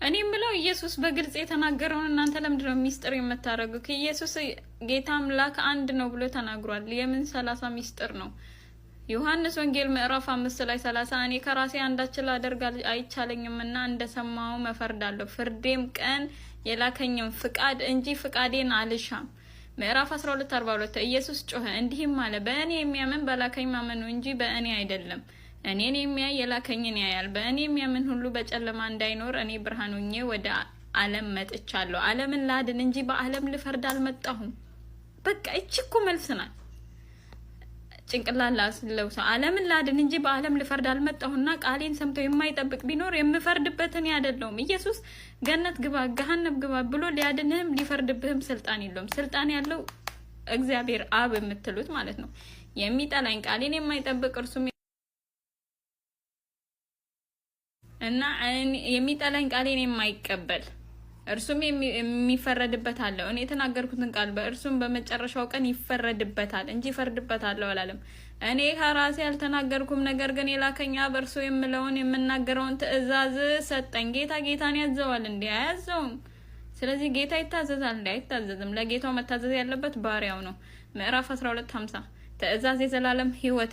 እኔ የምለው ኢየሱስ በግልጽ የተናገረውን እናንተ ለምንድን ነው ሚስጥር የምታደርጉ? ከኢየሱስ ጌታ አምላክ አንድ ነው ብሎ ተናግሯል። የምን 30 ሚስጥር ነው? ዮሐንስ ወንጌል ምዕራፍ 5 ላይ 30፣ እኔ ከራሴ አንዳች ላደርግ አይቻለኝምና እንደሰማሁ እፈርዳለሁ፣ ፍርዴም ቅን፣ የላከኝም ፍቃድ እንጂ ፍቃዴን አልሻም። ምዕራፍ 12 42፣ ኢየሱስ ጮኸ እንዲህም አለ፣ በእኔ የሚያምን በላከኝ ማመኑ እንጂ በእኔ አይደለም። እኔን የሚያይ የላከኝን ያያል። በእኔ የሚያምን ሁሉ በጨለማ እንዳይኖር እኔ ብርሃን ሆኜ ወደ ዓለም መጥቻለሁ። ዓለምን ላድን እንጂ በዓለም ልፈርድ አልመጣሁም። በቃ እቺ እኮ መልስ ናት። ጭንቅላት ላለው ሰው፣ ዓለምን ላድን እንጂ በዓለም ልፈርድ አልመጣሁና ቃሌን ሰምቶ የማይጠብቅ ቢኖር የምፈርድበት እኔ አይደለሁም። ኢየሱስ ገነት ግባ፣ ገሃነም ግባ ብሎ ሊያድንህም ሊፈርድብህም ስልጣን የለውም። ስልጣን ያለው እግዚአብሔር አብ የምትሉት ማለት ነው። የሚጠላኝ፣ ቃሌን የማይጠብቅ፣ እርሱም እና የሚጠላኝ፣ ቃሌን የማይቀበል፣ እርሱም የሚፈረድበት አለው። እኔ የተናገርኩትን ቃል በእርሱም በመጨረሻው ቀን ይፈረድበታል እንጂ ይፈርድበታለሁ አላለም። እኔ ከራሴ አልተናገርኩም፣ ነገር ግን የላከኝ አብ እርሱ የምለውን የምናገረውን ትእዛዝ ሰጠኝ። ጌታ ጌታን ያዘዋል እንዴ? አያዘውም። ስለዚህ ጌታ ይታዘዛል እንዴ? አይታዘዝም። ለጌታው መታዘዝ ያለበት ባሪያው ነው። ምዕራፍ 12 50፣ ትእዛዝ የዘላለም ሕይወት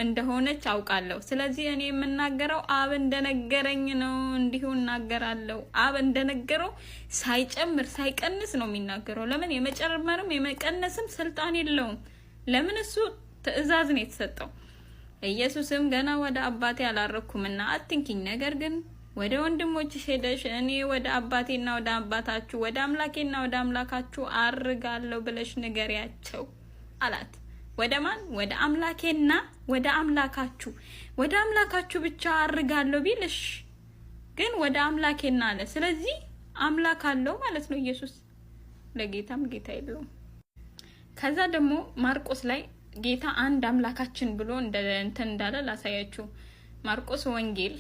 እንደሆነች አውቃለሁ። ስለዚህ እኔ የምናገረው አብ እንደነገረኝ ነው፣ እንዲሁ እናገራለሁ። አብ እንደነገረው ሳይጨምር ሳይቀንስ ነው የሚናገረው። ለምን? የመጨመርም የመቀነስም ስልጣን የለውም። ለምን? እሱ ትእዛዝ ነው የተሰጠው። ኢየሱስም ገና ወደ አባቴ አላረግኩምና አትንኪኝ፣ ነገር ግን ወደ ወንድሞችሽ ሄደሽ እኔ ወደ አባቴና ወደ አባታችሁ፣ ወደ አምላኬና ወደ አምላካችሁ አርጋለሁ ብለሽ ንገሪያቸው አላት። ወደ ማን? ወደ አምላኬና ወደ አምላካችሁ። ወደ አምላካችሁ ብቻ አርጋለሁ ቢልሽ፣ ግን ወደ አምላኬና አለ። ስለዚህ አምላክ አለው ማለት ነው ኢየሱስ። ለጌታም ጌታ የለውም። ከዛ ደግሞ ማርቆስ ላይ ጌታ አንድ አምላካችን ብሎ እንደ እንትን እንዳለ ላሳያችሁ። ማርቆስ ወንጌል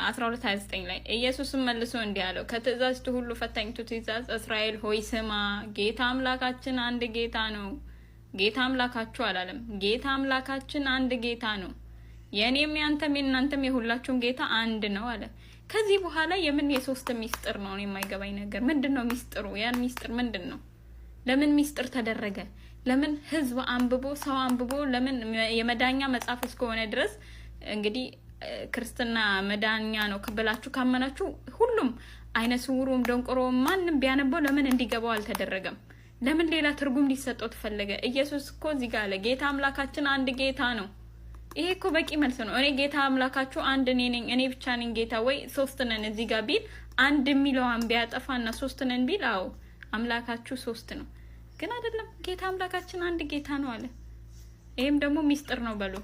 12:29 ላይ፣ ኢየሱስም መልሶ እንዲህ አለው፣ ከትእዛዝቱ ሁሉ ፈታኝቱ ትእዛዝ እስራኤል ሆይ ስማ፣ ጌታ አምላካችን አንድ ጌታ ነው። ጌታ አምላካችሁ አላለም። ጌታ አምላካችን አንድ ጌታ ነው። የእኔም ያንተም የእናንተም የሁላችሁም ጌታ አንድ ነው አለ። ከዚህ በኋላ የምን የሶስት ሚስጥር ነው? የማይገባኝ ነገር ምንድን ነው ሚስጥሩ? ያን ሚስጥር ምንድን ነው? ለምን ሚስጥር ተደረገ? ለምን ህዝብ አንብቦ፣ ሰው አንብቦ፣ ለምን የመዳኛ መጽሐፍ እስከሆነ ድረስ፣ እንግዲህ ክርስትና መዳኛ ነው ብላችሁ ካመናችሁ፣ ሁሉም አይነ ስውሩም ደንቆሮም ማንም ቢያነበው ለምን እንዲገባው አልተደረገም? ለምን ሌላ ትርጉም ሊሰጠው ተፈለገ? ኢየሱስ እኮ እዚህ ጋር አለ፣ ጌታ አምላካችን አንድ ጌታ ነው። ይሄ እኮ በቂ መልስ ነው። እኔ ጌታ አምላካችሁ አንድ እኔ ነኝ፣ እኔ ብቻ ነኝ ጌታ ወይ ሶስት ነን እዚህ ጋር ቢል፣ አንድ የሚለዋን ቢያጠፋና ሶስት ነን ቢል፣ አዎ አምላካችሁ ሶስት ነው። ግን አይደለም፣ ጌታ አምላካችን አንድ ጌታ ነው አለ። ይሄም ደግሞ ሚስጥር ነው በሉ።